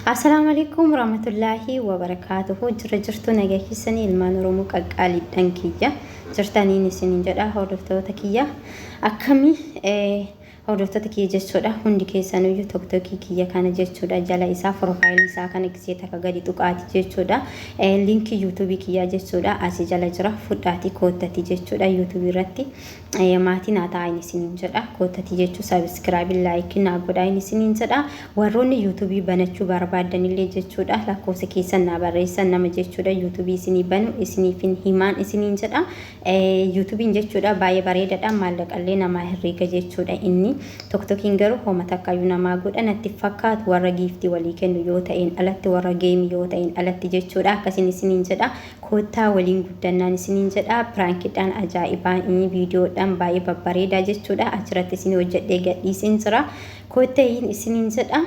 Assalaamu alaikum warahmatullaahi wabarakaatuhu. Jira jirtu, nagaa keessanii? Ilmaan Oromoo qaqqaaliidhaan kiyya jirtaniin isiniin jedha. Hordoftoota kiyya, akkamii hordoftoota kiyya jechuudha? Hundi keessanuyyuu TikTokii kiyya kana jechuudha, jala isaa profileii isaa kana gisee takka gadi tuqaati jechuudha. Linkii YouTubeii kiyyaa jechuudha asii jala jira, fudhaati koottati jechuudha. YouTubeii irratti maatii naa ta'aa isiniin jedha. Koottati jechuu subscribeii, likeii naa godhaa isiniin jedha. Warroonni YouTubeii banachuu barbaadanillee jechuudha, lakkoofsa keessan naa barreessan, nama jechuudha YouTubeii isinii banu isiniifin himaan isiniin jedha. YouTubeiin jechuudha baay'ee bareedaadha, maallaqallee namaa herreega jechuudha. Inni TikTokiin garuu homa takkayyuu namaa godha natti fakkaatu, warra giftii walii kennu yoo ta'een alatti, warra gameii yoo ta'een alatti jechuudha. Akkasiin isiniin jedha. Koottaa waliin guddannaan isiniin jedha. Prankiidhaan ajaa'ibaa, inni viidiyoodhaan baay'ee babbareedaa jechuudha, achirratti isin hojjedhee gadhiiseen jira. Koottayin isiniin jedha.